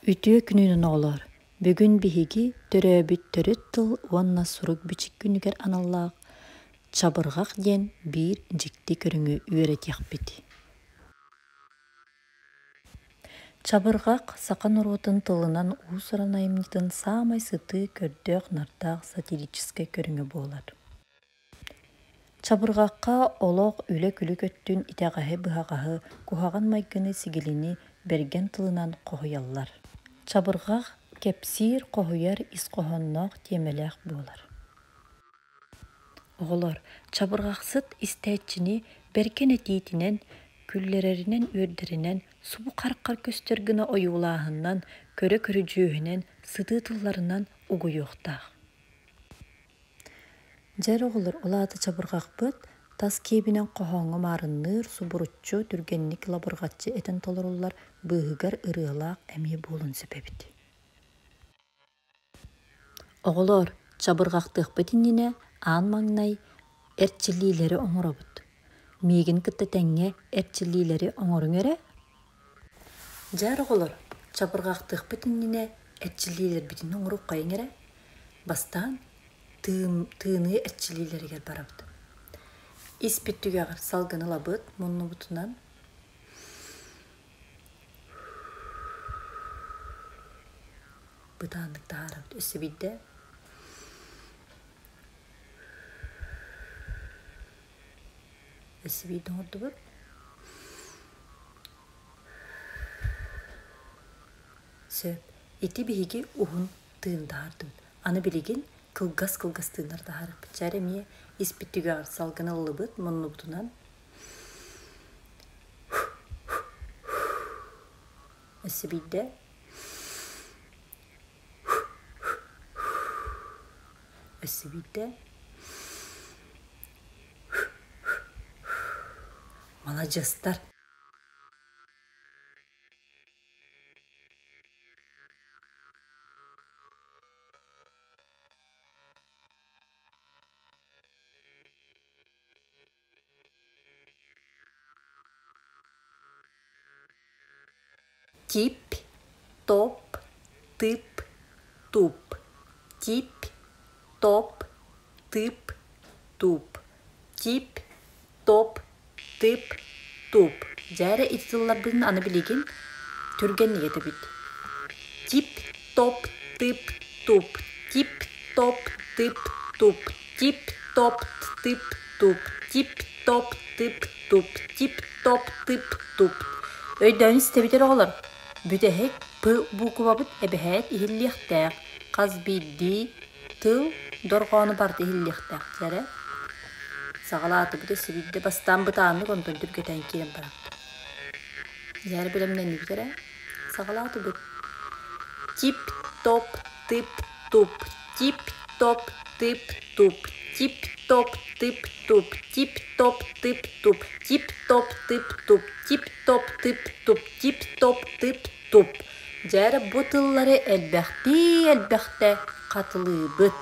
Үтүө күнүнэн оҕолоор! Бүгүн биһиги төрөөбүт төрүт тыл уонна сурук-бичик күнүгэр аналлаах «Чабырҕах» диэн биир дьикти көрүҥү үөрэтиэхпит. Чабырҕах саха норуотун тылынан уус-уран айымньытын саамай сытыы, көрдөөх-нардаах сатирическай көрүҥэ буолар. Чабырҕахха олох үлэ-күлүк өттүн итэҕэһи-быһаҕаһы, куһаҕан майгыны-сигилини бэргэн тылынан хоһуйаллар. Чабырҕах кэпсиир, хоһуйар ис хоһоонноох тиэмэлээх буолар. Оҕолор, чабырҕахсыт истээччини бэргэн этиитинэн, күллэрэринэн-үөрдэринэн, субу хараххар көстөр гына ойуулааһынынан, көрө-көрүдьүөһүнэн, сытыы тылларынан угуйуохтаах. Дьэ эрэ оҕолор, ол аата чабырҕахпыт тас киэбинэн хоһооҥҥо маарынныыр, субуруччу, түргэнник лабырҕаччы этэн толоруллар, быыһыгар ырыалаах эмиэ буолуон сөп эбит. Оҕолоор, чабырҕахтыахпыт иннинэ аан маҥнай эрчиллиилэри оҥоробут. Миигин кытта тэҥҥэ эрчиллиилэри оҥоруҥ эрэ. Дьэ эрэ оҕолор, чабырҕахтыахпыт иннинэ эрчиллиилэрбитин оҥоруоххайыҥ эрэ. Бастаан тыыныы эрчиллиилэригэр барабыт. Испит түгэҕэр салгын ылабыт, муннубутунан бытааннык таһаарабыт. Өссө биирдэ Өссө биирдэ оҥордубут. Сөп. Ити биһиги уһун тыын таһаардыбыт. Аны билигин кылгас-кылгас тыыннар таһаарыахпыт. Чээр эмиэ испит түгэҕэр салгын ыллыбыт, муннубутунан. Өссө биирдэ. Өссө биирдэ. Маладьыастар! Тип, топ, тып, туп. Тип, топ, тып, туп. Тип, топ, тып, туп. Дьэ эрэ ити тылларбытын аны билигин түргэнник этэбит. Тип, топ, тып, туп. Тип, топ, тып, туп. Тип, топ, тып, туп. Тип, топ, тып, туп. Тип, топ, тып, туп. Өйдөөн истэбит эрэ оҕолор. Бүтэһик П буукубабыт эбэһээт иһиллиэхтээх. Хас биирдии тыл дорҕоону барыта иһиллиэхтээх дьэ Саҕалаатыбыт өссө биирдэ бастаан бытааннык онтон түргэтээн киирэн барабыт. Дьэ эрэ бэлэмнэннибит эрэ. Саҕалаатыбыт. Тип-топ, тып-туп, тип-топ, тып-туп, тип-топ, тып-туп, тип-топ, тып-туп, тип-топ, тып-туп, тип-топ, тып-туп, тип-топ, тып-туп. Дьэ эрэ бу тыллары элбэхтии-элбэхтэ хатылыыбыт.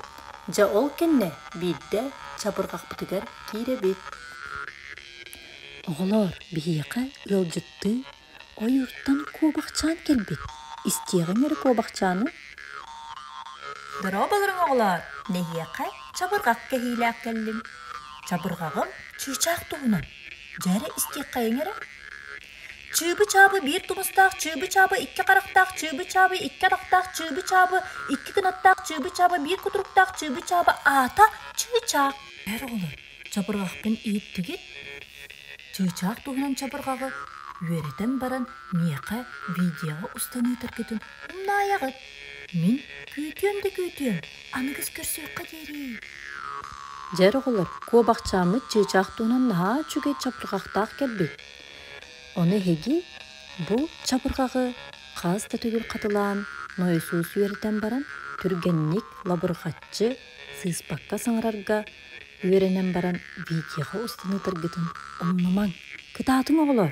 Дьэ ол кэннэ биирдэ чабырҕахпытыгар киирэбит. Оҕолоор, биһиэхэ ыалдьыттыы Ойууртан куобахчаан кэлбит, истиэҕиҥ эрэ куобахчааны Дорооболоруҥ оҕолоор, нэһиэхэ чабырҕах кэһиилээх кэллим. Чабырҕаҕым чыычаах туһунан, дьэ эрэ истиэххэйиҥ эрэ. Чыыбы-чаабы биир тумустаах, чыыбы-чаабы икки харахтаах, чыыбы-чаабы икки атахтаах, чыыбы-чаабы икки кынаттаах, чыыбы-чаабы биир кутуруктаах, чыыбы-чаабы аата чыычаах. Эр оҕолор, чабырҕахпын иһиттигит? Чыычаах туһунан чабырҕаҕы үөрэтэн баран миэхэ видеоҕа устан ыытаргытын умнаайаҕыт. Мин күүтүөм да күүтүөм, аныгыс көрсүөххэ диэри. Дьэ эрэ оҕолор, куобахчааммыт чыычаах туһунан наһаа үчүгэй чабырҕахтаах кэлбит. Ону эһиги бу чабырҕаҕы хас да төгүл хатылаан, нойосуус үөрэтэн баран, түргэнник лабырҕаччы, сыыспакка саҥарарга үөрэнэн баран видеоҕа устан ыытаргытын умнумаҥ. Кытаатыҥ оҕолор!